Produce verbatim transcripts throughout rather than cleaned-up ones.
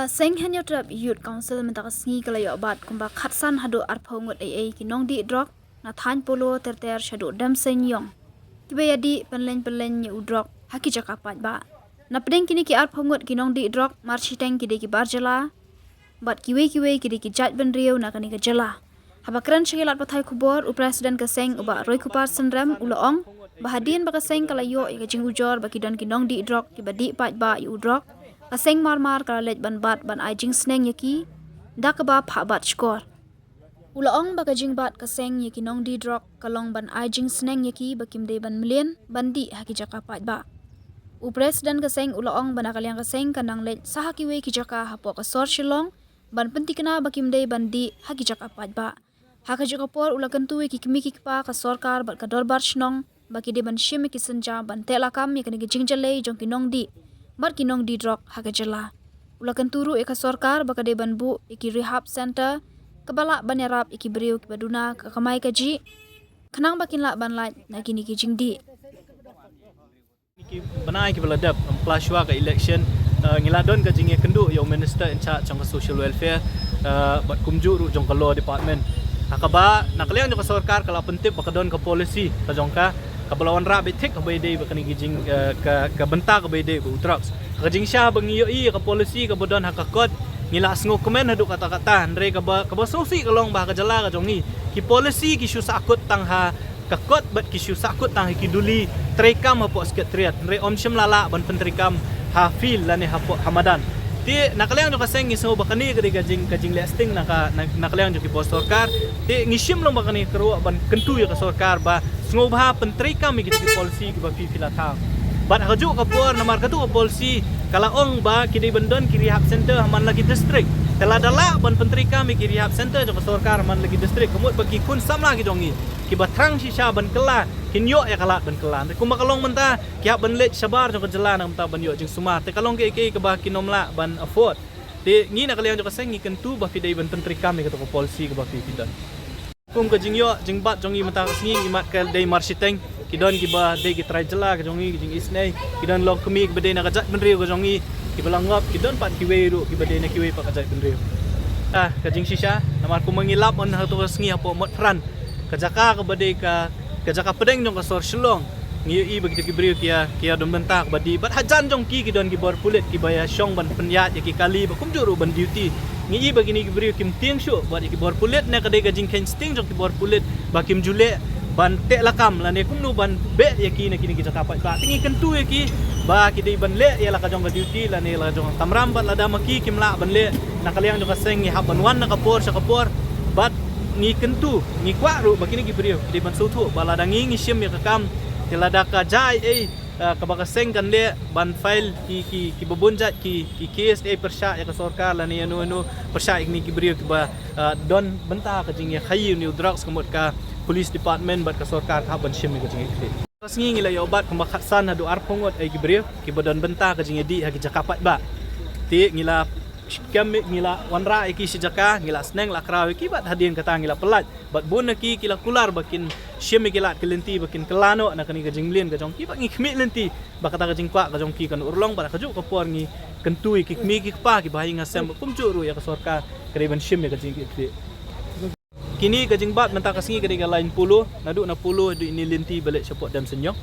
Ka Seng Hynñiewtrep Youth Council mynta ka sngi ka la ïoh bat kumba khatsan haduh arphew ngut ei ei ki nongdih drok na thaiñ Polo ter ter shaduh Demseiñiong, kiba ïadih pynleng pynleng ïa u drok ha ki jaka paidbah. Na pdeng kine ki arphew ngut ki nongdih drok, marshiteng ki dei ki bar jylla bad kiwei kiwei ki dei ki jaitbynriew na kane ka jylla. Haba kren sha ki lad pathai khubor, u President ka seng, u Bah Roykupar Synrem, u la ong ba hadien ba ka seng ka la ïoh ïa ka jingujor ba ki don ki nongdih drok kiba dih paidbah ïa u drok, ka seng mar mar ka la leit ban bat ban ai jingsneng ïa ki da kaba phah bat shkor. U la ong ba ka jingbat ka seng ïa ki nongdih drok ka long ban ai jingsneng ïa ki ba kim dei ban mlien ban dih ha ki jaka paidbah. U President ka seng u la ong ba na ka liang ka seng kan nang leit sa ha kiwei ki jaka hapoh ka sor Shillong ban pynthikna ba kim dei ban dih ha ki jaka paidbah. Ha kajuh ka por u la kyntu ïa ki kmie ki kpa, ka sorkar bad ka dorbar shnong ba ki dei ban shim ïa ki sienjam ban teh lakam ïa kane ka jingjyllei jong ki nongdih bad ki nongdih drok ha ka jylla. U la kyntu ruh ïa ka sorkar ba ka dei ban buh ïa ki rehab center kaba lah ban ïarap ïa ki briew kiba duna ka kamai kajih, khnang ba kin lah ban lait na kine ki jingdih. Ki bnai kiba la dep, ym pla shuwa ka election, eh, ngi la don ka jingïakynduh ïa u Minister in charge jong ka Social Welfare, eh, bad kumjuh ruh jong ka Law Department. Ha kaba na ka liang jong ka sorkar ka la pyntip ba ka don ka policy ka jong ka, kaba la wanrah beit thik kaba ïadei bad kane ka jing, eh, ka, ka bynta kaba ïadei bad u drugs. Ha ka jingshisha ba ngi ïohi ïa ka policy kaba don ha ka kot, ngi la sngewkmen haduh katta katta, hynrei kaba, kaba sngewsih ka long ba ha ka jylla ka jong ngi, ki policy ki shu sahkut tang ha ka kot bad ki shu sahkut tang ha ki duli treikam hapoh Secretariat, hynrei ym shym la lah ban pyntreikam ha field lane hapoh, ha madan. Te na ka liang jong ka seng ngi sngew ba kane ka dei ka jing, ka jingleh sting na ka, na, na ka liang jong ki bor sorkar. Te ngi shim long ba kane ka ruh ban kyntu ïa ka sorkar ba sngewbha pyntreikam ïa kita ki policy kiba phi, phi la thaw. Bad ha kajuh ka por, namar katu ka policy ka la ong ba ki dei ban don ki rehab center ha man la ki district. Te lada lah ban pyntreikam ïa ki rehab center jong ka sorkar ha man la ki district, ka mut ba ki khun samla ki jong ngi kiba thrang shisha ban kylla kin ïoh ïa ka lad ban kylla. Te kumba ka long mynta, ki hap ban leit shabar jong ka jylla na ka bynta ban ïoh jingsumar. Te ka long kaei kaei kaba kin ym lah ban afford. Te ngi na ka liang jong ka seng ngi kyntu ba phi dei ban pyntreikam ïa katu ka policy kaba phi, phi don. Kum ka jingïoh jingbat jong ngi mynta ka sngi, imat ka dei marshiteng, ki don kiba dei ki trai jylla ka jong ngi, ki jingisynei, ki don longkmie kiba dei na ka jaitbynriew ka jong ngi, kiba la ngop, ki don pat kiwei ruh kiba dei na kiwei pat ka jaitbynriew. Ah, ka jingshisha, namar kumba ngi lap mynta ha katu ka sngi hapoh Motphran, ka jaka kaba dei ka, ka jaka pdeng jong ka sor Shillong, ngi ïohi ba kita ki briew ki ïa, ki ïa don bynta kaba dih. Bad hajan jong ki ki don ki bor pulit kiba ïa shong ban pynïaid ïa ki kali bad kumjuh ruh ban duty. Ngi ïohi ba kine ki briew kim tieng shuh bad ïa ki bor pulit, ne ka dei ka jingkheiñ sting jong ki bor pulit ba kim ju leh ban teh lakam lane kumno ban beh ïa ki na kine ki jaka paidbah. Te ngi kyntu ïa ki ba ki dei ban leh ïa la ka jong ka duty lane la ka jong ka kamram, bad lada ma ki kim lah ban leh, na ka liang jong ka seng ngi hap ban wan na ka por sha ka por. Bad ngi kyntu, ngi kwah ruh ba kine ki briew ki dei ban sngewthuh ba lada ngi, ngi shim ïa ka kam, te lada ka jia ei ei, ah, kaba ka seng kan leh ban file ki, ki, kiba bun jait ki, ki case ei pyrshah ïa ka sorkar lane ïano ïano, pyrshah ïa kine ki briew kiba, ah, don bynta ka jingïakhaïi ïa une u drugs, ka mut ka police department bad ka sorkar ka hap ban shim ïa ka jingïakhlieh. Ka sngi ngi la ïoh bat kumba khatsan haduh arphew ngut ei ki briew kiba don bynta ka jingïadih ha ki jaka paidbah. Te ngi la kem, ngi la wanrah ïa ki shi jaka, ngi la sneng la kraw ïa ki, bad hadien kata ngi la pyllait. Bad bun na ki ki la kular ba kin shim ïa ki lad ki lynti ba kin kylla noh na kane ka jingmlien ka jong ki, bad ngi khmih lynti ba kata ka jingkwah ka jong ki kan urlong. Bad ha kajuh ka por ngi kyntu ïa ki kmie ki kpa kiba ha ïing ha sem bad kumjuh ruh ïa ka sorkar, ka dei ban shim ïa ka jingkitkhlieh. Kine ka jingbat mynta ka sngi ka dei ka lain Polo, naduh na Polo haduh ine lynti ba leit shapoh Demseiñiong.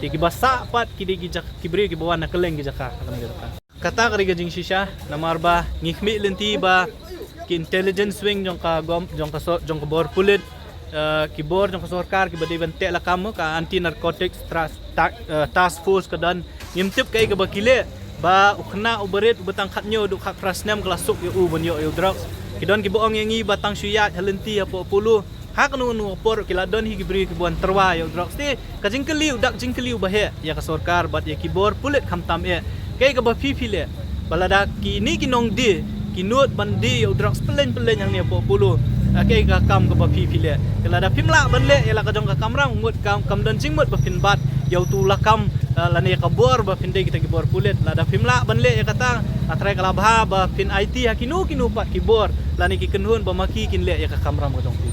Te kiba sah pat ki dei ki jak-, ki briew kiba wan na kylleng ki jaka, ha kane ka jaka. Kata ka dei ka jingshisha, namar ba ngi khmih lynti ba ki intelligence wing jong ka gov-, jong ka sor-, jong ka bor pulit, eh, ki bor jong ka sorkar kiba dei ban teh lakam, ka Anti Narcotics Trust Ta-, eh, Task Force ka don. Ngim tip kaei kaba ki leh ba u khynnah u barit uba tang khathynñiew haduh khatphra snem ka la suk ïa u ban ïoh ïa u drugs. Ki don kiba ong ïa ngi ba tang shu ïaid ha lynti hapoh Polo, ha kano kano ka por ki la don hi ki briew kiba wan tyrwa ïa u drugs. Te ka jingkylli, u dak jingkylli uba heh ïa ka sorkar bad ïa ki bor pulit khamtam eh, kaei kaba phi phi leh ba lada kine ki nongdie ki nud ban die ïa u drugs pyllein pyllein hangne hapoh Polo, ah, kaei ka kam kaba phi phi leh? Te lada phim lah ban leh ïa la ka jong ka kamram, mut kam, kam don jingmut ba phin bat ïa utu u lakam, ah, lane ïa ka bor ba phin dei kita ki bor pulit. Lada phim lah ban leh ïa kata, nga tharai ka la bha ba phin aiti ha kino kino pat ki bor lane ki kynhun ba ma ki kin leh ïa ka kamram ka jong phi.